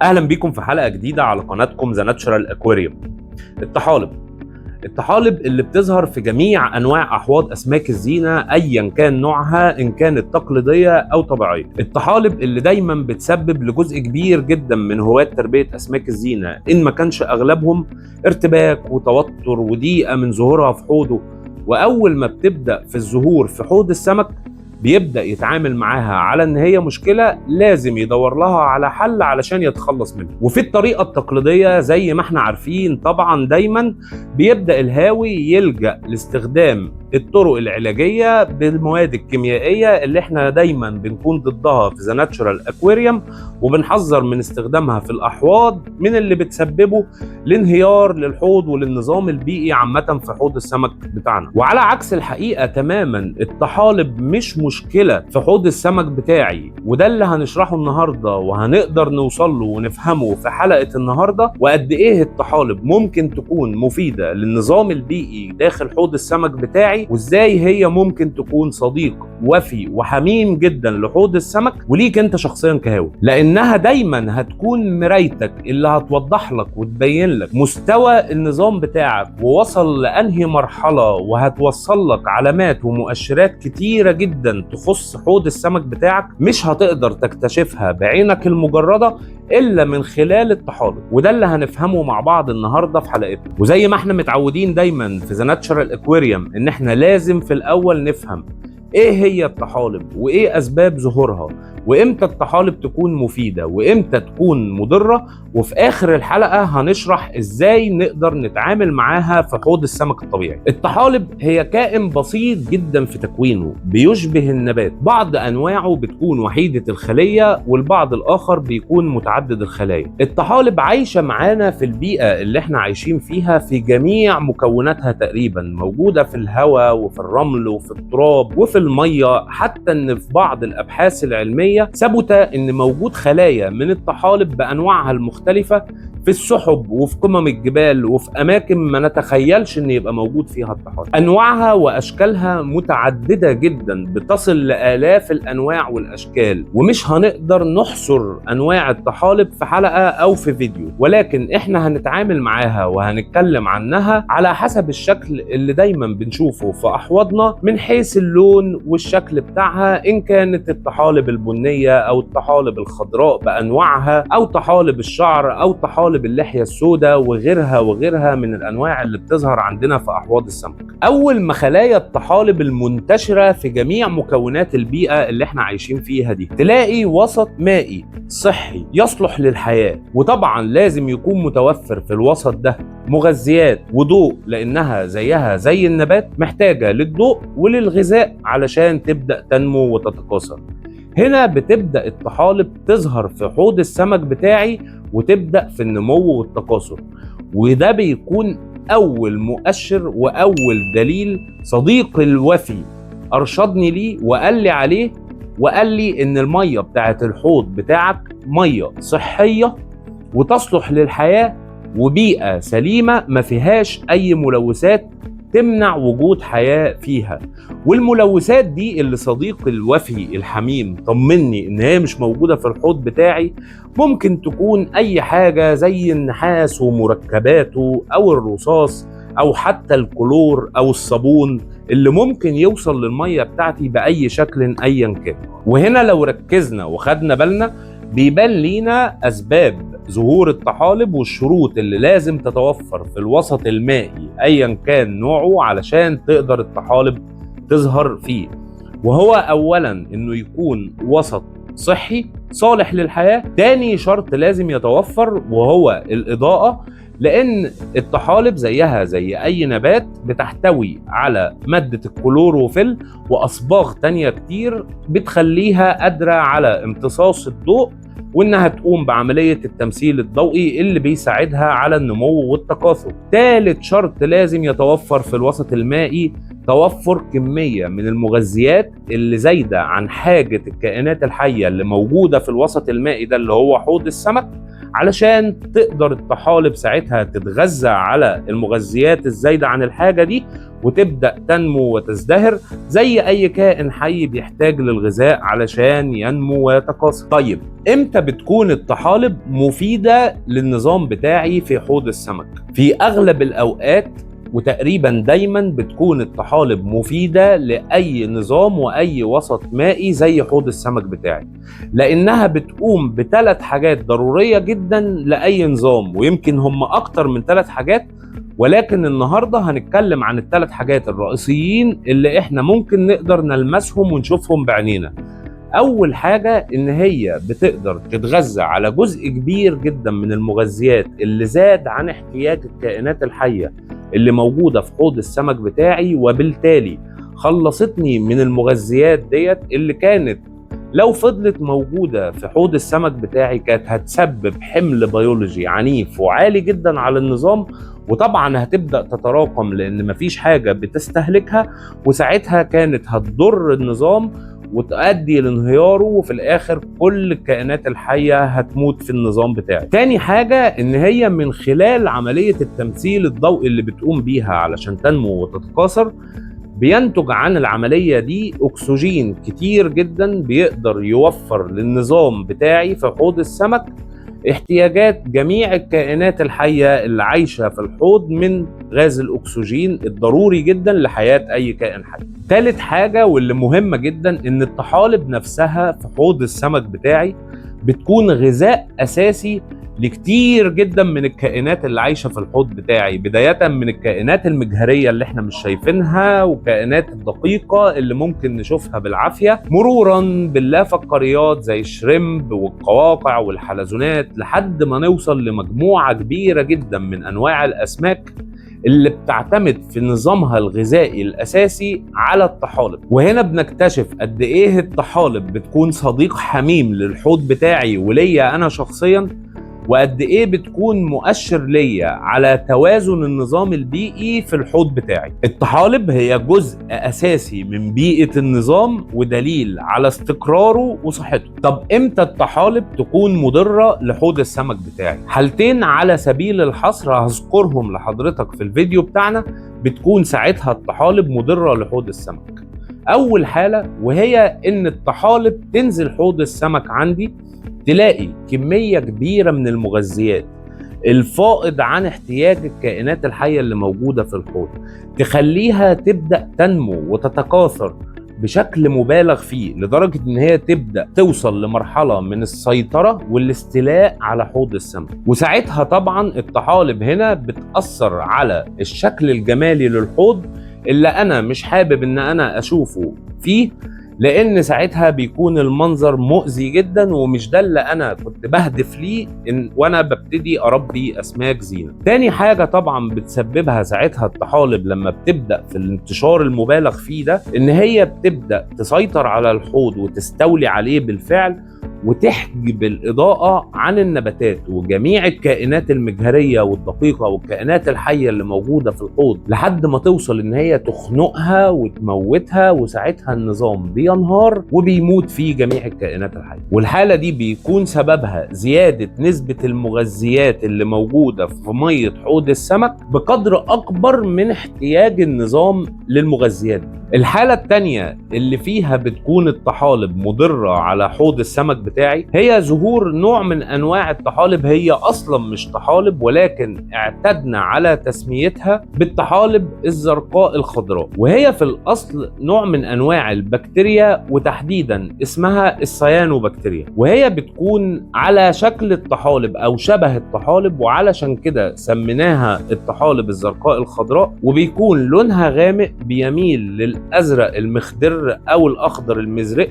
اهلا بيكم في حلقة جديدة على قناتكم The Natural Aquarium. الطحالب، الطحالب اللي بتظهر في جميع انواع احواض اسماك الزينة ايا كان نوعها، ان كانت تقليدية او طبيعية. الطحالب اللي دايما بتسبب لجزء كبير جدا من هواة تربيه اسماك الزينة، ان ما كانش اغلبهم، ارتباك وتوتر وضيقه من ظهورها في حوضه. واول ما بتبدا في الظهور في حوض السمك بيبدا يتعامل معاها على ان هي مشكلة لازم يدور لها على حل علشان يتخلص منها. وفي الطريقة التقليدية زي ما احنا عارفين طبعا دايما بيبدا الهاوي يلجا لاستخدام الطرق العلاجية بالمواد الكيميائية اللي احنا دايما بنكون ضدها في The Natural Aquarium، وبنحذر من استخدامها في الاحواض من اللي بتسببه لانهيار للحوض وللنظام البيئي عامة في حوض السمك بتاعنا. وعلى عكس الحقيقة تماما، الطحالب مش مشكلة في حوض السمك بتاعي، وده اللي هنشرحه النهارده وهنقدر نوصل له ونفهمه في حلقة النهارده، وقد ايه الطحالب ممكن تكون مفيدة للنظام البيئي داخل حوض السمك بتاعي، وازاي هي ممكن تكون صديق وفي وحميم جدا لحوض السمك وليك انت شخصيا كهاوي، لانها دايما هتكون مرايتك اللي هتوضح لك وتبين لك مستوى النظام بتاعك ووصل لانهي مرحلة، وهتوصل لك علامات ومؤشرات كتيرة جدا تخص حوض السمك بتاعك مش هتقدر تكتشفها بعينك المجردة الا من خلال الطحالب. وده اللي هنفهمه مع بعض النهارده في حلقتنا. وزي ما احنا متعودين دايما في The Natural Aquarium ان احنا لازم في الاول نفهم ايه هي الطحالب وايه اسباب ظهورها وامتى الطحالب تكون مفيدة وامتى تكون مضرة، وفي اخر الحلقة هنشرح ازاي نقدر نتعامل معاها في حوض السمك الطبيعي. الطحالب هي كائن بسيط جدا في تكوينه، بيشبه النبات، بعض انواعه بتكون وحيده الخلية والبعض الاخر بيكون متعدد الخلايا. الطحالب عايشه معانا في البيئة اللي احنا عايشين فيها في جميع مكوناتها تقريبا، موجودة في الهواء وفي الرمل وفي التراب وفي المية، حتى ان في بعض الابحاث العلمية ثبت ان موجود خلايا من الطحالب بانواعها المختلفة في السحب وفي قمم الجبال وفي اماكن ما نتخيلش ان يبقى موجود فيها الطحالب. انواعها واشكالها متعددة جدا، بتصل لالاف الانواع والاشكال، ومش هنقدر نحصر انواع الطحالب في حلقة او في فيديو، ولكن احنا هنتعامل معاها وهنتكلم عنها على حسب الشكل اللي دايما بنشوفه في احواضنا من حيث اللون والشكل بتاعها، ان كانت الطحالب البنية او الطحالب الخضراء بانواعها او طحالب الشعر او طحالب اللحية السوداء وغيرها وغيرها من الانواع اللي بتظهر عندنا في احواض السمك. اول ما خلايا الطحالب المنتشرة في جميع مكونات البيئة اللي احنا عايشين فيها دي تلاقي وسط مائي صحي يصلح للحياة، وطبعا لازم يكون متوفر في الوسط ده مغذيات وضوء، لانها زيها زي النبات محتاجه للضوء وللغذاء علشان تبدا تنمو وتتكاثر. هنا بتبدا الطحالب تظهر في حوض السمك بتاعي وتبدا في النمو والتكاثر، وده بيكون اول مؤشر واول دليل صديق الوفي ارشدني ليه وقال لي عليه، وقال لي ان المية بتاعت الحوض بتاعك مية صحية وتصلح للحياة وبيئه سليمة ما فيهاش اي ملوثات تمنع وجود حياة فيها. والملوثات دي اللي صديق الوفي الحميم طمني ان هي مش موجودة في الحوض بتاعي ممكن تكون اي حاجة زي النحاس ومركباته او الرصاص او حتى الكلور او الصابون اللي ممكن يوصل للمية بتاعتي بأي شكل ايا كان. وهنا لو ركزنا وخدنا بالنا بيبان لينا اسباب ظهور الطحالب والشروط اللي لازم تتوفر في الوسط المائي ايا كان نوعه علشان تقدر الطحالب تظهر فيه، وهو اولا انه يكون وسط صحي صالح للحياة. تاني شرط لازم يتوفر وهو الإضاءة، لأن الطحالب زيها زي أي نبات بتحتوي على مادة الكلوروفيل وأصباغ تانية كتير بتخليها قادرة على امتصاص الضوء وإنها تقوم بعملية التمثيل الضوئي اللي بيساعدها على النمو والتكاثر. ثالث شرط لازم يتوفر في الوسط المائي توفر كمية من المغذيات اللي زايدة عن حاجة الكائنات الحية اللي موجودة في الوسط المائي ده اللي هو حوض السمك، علشان تقدر الطحالب ساعتها تتغذى على المغذيات الزايدة عن الحاجة دي وتبدأ تنمو وتزدهر زي أي كائن حي بيحتاج للغذاء علشان ينمو ويتكاثر. طيب إمتى بتكون الطحالب مفيدة للنظام بتاعي في حوض السمك؟ في أغلب الأوقات وتقريبا دايما بتكون الطحالب مفيدة لأي نظام وأي وسط مائي زي حوض السمك بتاعي، لأنها بتقوم بثلاث حاجات ضرورية جدا لأي نظام، ويمكن هم أكتر من 3 حاجات، ولكن النهاردة هنتكلم عن ال3 حاجات الرئيسيين اللي احنا ممكن نقدر نلمسهم ونشوفهم بعينينا. أول حاجة إن هي بتقدر تتغذى على جزء كبير جدا من المغذيات اللي زاد عن احتياج الكائنات الحية اللي موجودة في حوض السمك بتاعي، وبالتالي خلصتني من المغذيات ديت اللي كانت لو فضلت موجودة في حوض السمك بتاعي كانت هتسبب حمل بيولوجي عنيف وعالي جدا على النظام، وطبعا هتبدأ تتراكم لأن مفيش حاجة بتستهلكها، وساعتها كانت هتضر النظام وتؤدي لانهياره، وفي الآخر كل الكائنات الحية هتموت في النظام بتاعي. تاني حاجة إن هي من خلال عملية التمثيل الضوئي اللي بتقوم بيها علشان تنمو وتتكاثر بينتج عن العملية دي أكسجين كتير جدا بيقدر يوفر للنظام بتاعي في حوض السمك احتياجات جميع الكائنات الحية اللي عايشة في الحوض من غاز الأكسجين الضروري جدا لحياة أي كائن حي. تالت حاجة واللي مهمة جدا إن الطحالب نفسها في حوض السمك بتاعي بتكون غذاء أساسي لكتير جدا من الكائنات اللي عايشة في الحوض بتاعي، بداية من الكائنات المجهرية اللي احنا مش شايفينها وكائنات الدقيقة اللي ممكن نشوفها بالعافية، مرورا باللافقاريات زي الشريمب والقواقع والحلزونات، لحد ما نوصل لمجموعة كبيرة جدا من أنواع الأسماك اللي بتعتمد في نظامها الغذائي الأساسي على الطحالب. وهنا بنكتشف قد إيه الطحالب بتكون صديق حميم للحوض بتاعي وليا أنا شخصيا، وقد ايه بتكون مؤشر ليا على توازن النظام البيئي في الحوض بتاعي. الطحالب هي جزء اساسي من بيئة النظام ودليل على استقراره وصحته. طب امتى الطحالب تكون مضرة لحوض السمك بتاعي؟ حالتين على سبيل الحصر هذكرهم لحضرتك في الفيديو بتاعنا بتكون ساعتها الطحالب مضرة لحوض السمك. اول حالة وهي ان الطحالب تنزل حوض السمك عندي تلاقي كمية كبيرة من المغذيات الفائض عن احتياج الكائنات الحية اللي موجودة في الحوض، تخليها تبدأ تنمو وتتكاثر بشكل مبالغ فيه لدرجة ان هي تبدأ توصل لمرحلة من السيطرة والاستيلاء على حوض السمك. وساعتها طبعا الطحالب هنا بتأثر على الشكل الجمالي للحوض اللي انا مش حابب ان انا اشوفه فيه، لان ساعتها بيكون المنظر مؤذي جدا ومش ده اللي انا كنت بهدف ليه وانا ببتدي اربي اسماك زينة. تاني حاجة طبعا بتسببها ساعتها الطحالب لما بتبدا في الانتشار المبالغ فيه ده ان هي بتبدا تسيطر على الحوض وتستولي عليه بالفعل وتحجب الإضاءة عن النباتات وجميع الكائنات المجهرية والدقيقة والكائنات الحية اللي موجودة في الحوض لحد ما توصل إن هي تخنقها وتموتها، وساعتها النظام بينهار وبيموت فيه جميع الكائنات الحية. والحالة دي بيكون سببها زيادة نسبة المغذيات اللي موجودة في مية حوض السمك بقدر أكبر من احتياج النظام للمغذيات دي. الحالة التانية اللي فيها بتكون الطحالب مضرة على حوض السمك بتاعي هي ظهور نوع من أنواع الطحالب هي أصلا مش طحالب ولكن اعتدنا على تسميتها بالطحالب الزرقاء الخضراء، وهي في الأصل نوع من أنواع البكتيريا وتحديدا اسمها السيانوبكتيريا، وهي بتكون على شكل الطحالب أو شبه الطحالب، وعلشان كده سميناها الطحالب الزرقاء الخضراء، وبيكون لونها غامق بيميل للأزرق المخضر أو الأخضر المزرق،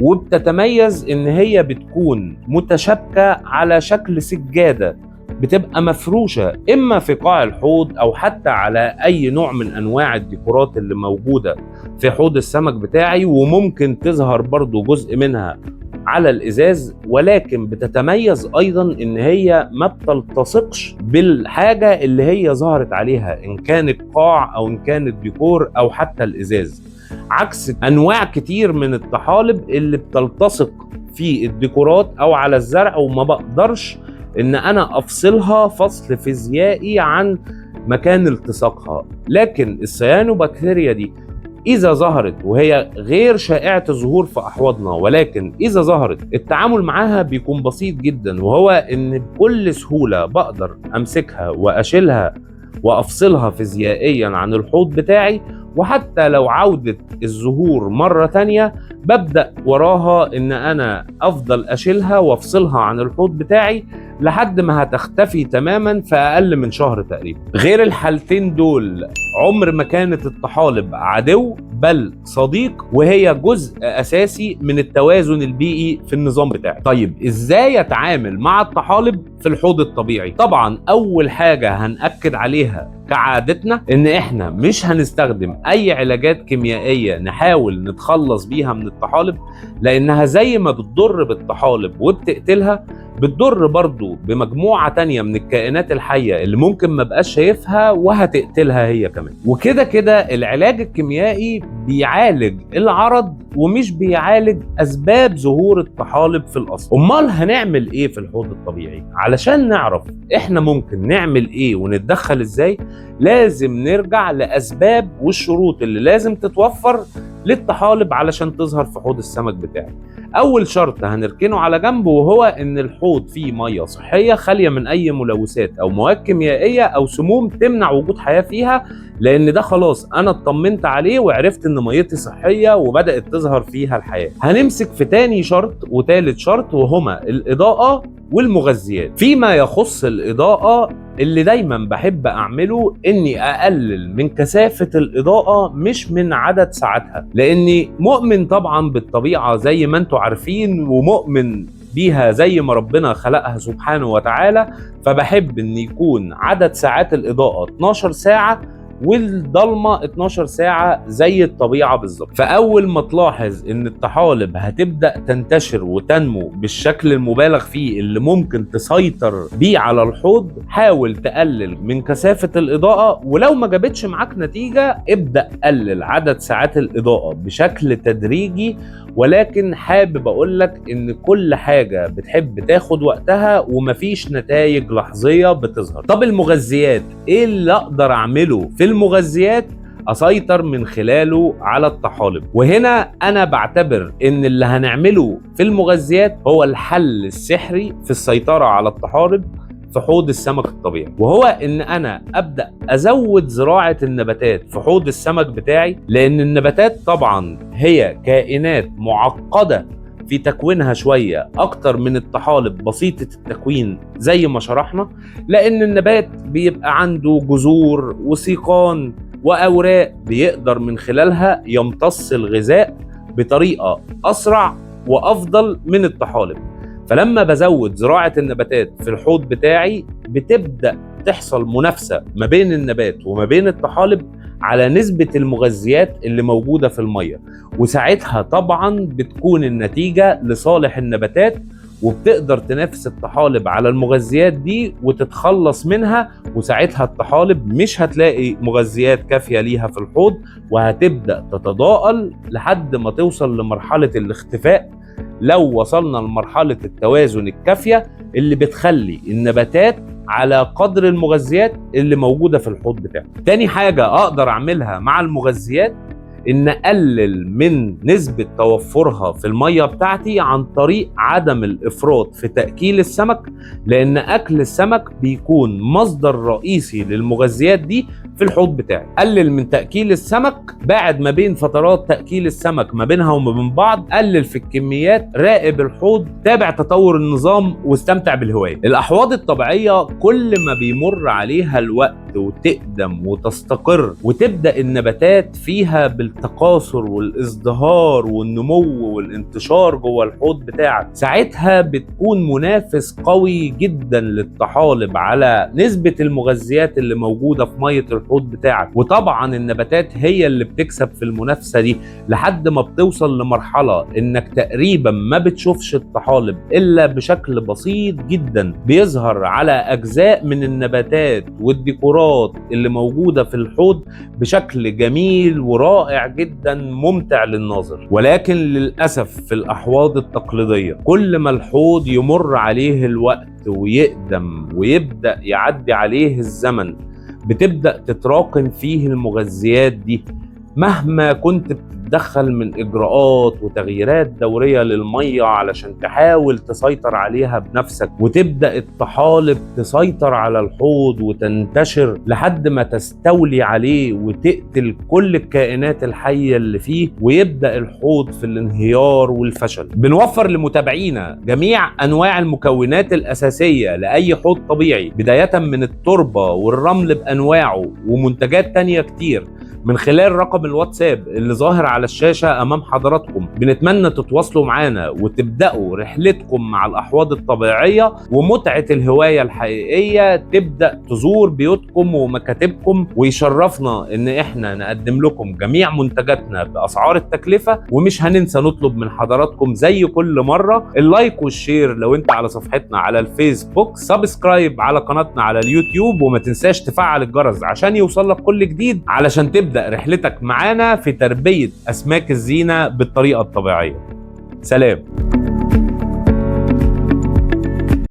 وبتتميز إن هي بتكون متشابكة على شكل سجادة بتبقى مفروشة إما في قاع الحوض أو حتى على أي نوع من أنواع الديكورات اللي موجودة في حوض السمك بتاعي، وممكن تظهر برضو جزء منها على الإزاز، ولكن بتتميز أيضا إن هي ما بتلتصقش بالحاجة اللي هي ظهرت عليها إن كانت قاع أو إن كانت ديكور أو حتى الإزاز، عكس أنواع كتير من الطحالب اللي بتلتصق في الديكورات أو على الزرع وما بقدرش ان انا افصلها فصل فيزيائي عن مكان التصاقها. لكن السيانوبكتيريا دي إذا ظهرت، وهي غير شائعة الظهور في أحواضنا، ولكن إذا ظهرت التعامل معاها بيكون بسيط جدا، وهو إن بكل سهولة بقدر أمسكها وأشيلها وأفصلها فيزيائيا عن الحوض بتاعي، وحتى لو عودت الظهور مرة تانية ببدأ وراها إن أنا أفضل أشيلها وأفصلها عن الحوض بتاعي لحد ما هتختفي تماما في أقل من شهر تقريبا. غير الحالتين دول عمر ما كانت الطحالب عدو بل صديق، وهي جزء أساسي من التوازن البيئي في النظام بتاعي. طيب إزاي أتعامل مع الطحالب في الحوض الطبيعي؟ طبعا أول حاجة هنأكد عليها كعادتنا إن إحنا مش هنستخدم أي علاجات كيميائية نحاول نتخلص بيها من الطحالب، لأنها زي ما بتضر بالطحالب وبتقتلها بتضر برضو بمجموعة تانية من الكائنات الحية اللي ممكن ما بقاش شايفها وهتقتلها هي كمان. وكده كده العلاج الكيميائي بيعالج العرض ومش بيعالج أسباب ظهور الطحالب في الأصل. أمال هنعمل إيه في الحوض الطبيعي؟ علشان نعرف إحنا ممكن نعمل إيه ونتدخل إزاي لازم نرجع لأسباب والشروط اللي لازم تتوفر للطحالب علشان تظهر في حوض السمك بتاعي. أول شرط هنركنه على جنب، وهو إن الحوض فيه مية صحية خالية من أي ملوثات أو مواد كيميائية أو سموم تمنع وجود حياة فيها، لأن ده خلاص أنا اطمنت عليه وعرفت إن ميتي صحية وبدأت تظهر فيها الحياة. هنمسك في تاني شرط وتالت شرط، وهما الإضاءة والمغذيات. فيما يخص الإضاءة، اللي دايما بحب أعمله إني أقلل من كثافة الإضاءة مش من عدد ساعاتها، لأني مؤمن طبعا بالطبيعة زي ما انتوا عارفين، ومؤمن بيها زي ما ربنا خلقها سبحانه وتعالى، فبحب إن يكون عدد ساعات الإضاءة 12 ساعة والضلمة 12 ساعة زي الطبيعة بالظبط. فأول ما تلاحظ إن الطحالب هتبدأ تنتشر وتنمو بالشكل المبالغ فيه اللي ممكن تسيطر بيه على الحوض، حاول تقلل من كثافة الإضاءة، ولو ما جابتش معاك نتيجة ابدأ قلل عدد ساعات الإضاءة بشكل تدريجي. ولكن حابب أقولك إن كل حاجة بتحب تاخد وقتها ومفيش نتائج لحظية بتظهر. طب المغذيات، إيه اللي أقدر أعمله في المغذيات أسيطر من خلاله على الطحالب؟ وهنا أنا بعتبر إن اللي هنعمله في المغذيات هو الحل السحري في السيطرة على الطحالب في حوض السمك الطبيعي، وهو إن أنا أبدأ أزود زراعة النباتات في حوض السمك بتاعي، لأن النباتات طبعا هي كائنات معقدة في تكوينها شوية أكتر من الطحالب بسيطة التكوين زي ما شرحنا، لأن النبات بيبقى عنده جذور وسيقان وأوراق بيقدر من خلالها يمتص الغذاء بطريقة أسرع وأفضل من الطحالب. فلما بزود زراعة النباتات في الحوض بتاعي بتبدأ تحصل منافسة ما بين النبات وما بين الطحالب على نسبة المغذيات اللي موجودة في المية، وساعتها طبعا بتكون النتيجة لصالح النباتات، وبتقدر تنافس الطحالب على المغذيات دي وتتخلص منها، وساعتها الطحالب مش هتلاقي مغذيات كافية ليها في الحوض وهتبدأ تتضاءل لحد ما توصل لمرحلة الاختفاء، لو وصلنا لمرحلة التوازن الكافية اللي بتخلي النباتات على قدر المغذيات اللي موجودة في الحوض بتاعي. تاني حاجة أقدر أعملها مع المغذيات إن أقلل من نسبة توفرها في المية بتاعتي عن طريق عدم الإفراط في تأكيل السمك، لأن أكل السمك بيكون مصدر رئيسي للمغذيات دي في الحوض بتاعي. قلل من تأكيل السمك، بعد ما بين فترات تأكيل السمك ما بينها وما بين بعض، قلل في الكميات، راقب الحوض، تابع تطور النظام، واستمتع بالهواية. الأحواض الطبيعية كل ما بيمر عليها الوقت وتقدم وتستقر وتبدأ النباتات فيها بالتكاثر والازدهار والنمو والانتشار جوه الحوض بتاعك، ساعتها بتكون منافس قوي جدا للطحالب على نسبة المغذيات اللي موجودة في مية الحوض بتاعك. وطبعا النباتات هي اللي بتكسب في المنافسة دي لحد ما بتوصل لمرحلة انك تقريبا ما بتشوفش الطحالب الا بشكل بسيط جدا بيظهر على اجزاء من النباتات والديكورات التغيرات اللي موجودة في الحوض بشكل جميل ورائع جدا ممتع للناظر. ولكن للأسف في الأحواض التقليدية كل ما الحوض يمر عليه الوقت ويقدم ويبدأ يعدي عليه الزمن بتبدأ تتراكم فيه المغذيات دي، مهما كنت بتتدخل من إجراءات وتغييرات دورية للمية علشان تحاول تسيطر عليها بنفسك، وتبدأ الطحالب تسيطر على الحوض وتنتشر لحد ما تستولي عليه وتقتل كل الكائنات الحية اللي فيه، ويبدأ الحوض في الانهيار والفشل. بنوفر لمتابعينا جميع أنواع المكونات الأساسية لأي حوض طبيعي، بداية من التربة والرمل بأنواعه ومنتجات تانية كتير، من خلال رقم الواتساب اللي ظاهر على الشاشة أمام حضراتكم. بنتمنى تتواصلوا معانا وتبدأوا رحلتكم مع الأحواض الطبيعية ومتعة الهواية الحقيقية تبدأ تزور بيوتكم ومكاتبكم، ويشرفنا إن إحنا نقدم لكم جميع منتجاتنا بأسعار التكلفة. ومش هننسى نطلب من حضراتكم زي كل مرة ال like وال share لو أنت على صفحتنا على الفيسبوك، subscribe على قناتنا على اليوتيوب، وما تنساش تفعل الجرس عشان يوصلك كل جديد، علشان تبدأ رحلتك معانا في تربية أسماك الزينة بالطريقة الطبيعية. سلام.